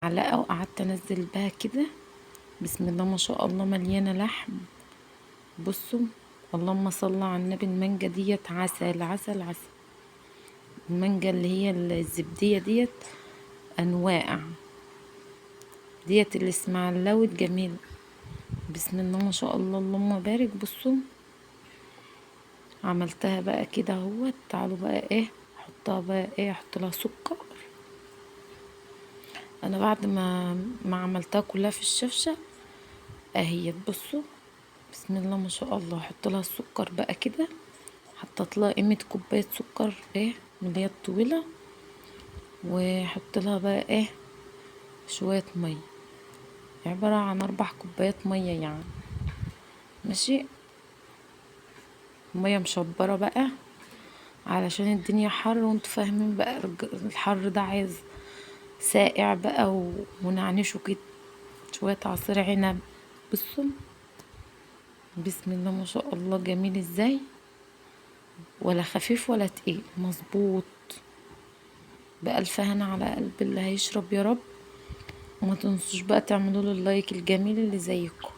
معلقة وقعدت انزل بها كده. بسم الله ما شاء الله مليانة لحم. بصوا اللهم صل على النبي، المانجا ديت عسل عسل عسل. المانجا اللي هي الزبدية ديت انواع ديت اللي اسماعيلاوي الجميل. بسم الله ما شاء الله اللهم بارك. بصوا عملتها بقى كده اهوت. تعالوا بقى ايه احطها بقى ايه، احط لها سكر. انا بعد ما عملتها كلها في الشفشه اهيت. بصوا بسم الله ما شاء الله، احط لها السكر بقى كده. حطيت لها قيمه كوبايه سكر ايه من اللي هي الطويله، واحط لها بقى ايه شويه ميه، عباره عن 4 كوبايات ميه يعني، ماشي. ميه مشبره بقى علشان الدنيا حر، وانتوا فاهمين بقى الحر ده عايز ساقع بقى ونعنشه كده شويه عصير عنب. بصوا بسم الله ما شاء الله جميل ازاي، ولا خفيف ولا تقيل، مظبوط. بألف هنا على قلب اللي هيشرب يا رب. وما تنسوش بقى تعملوا له اللايك الجميل اللي زيكم.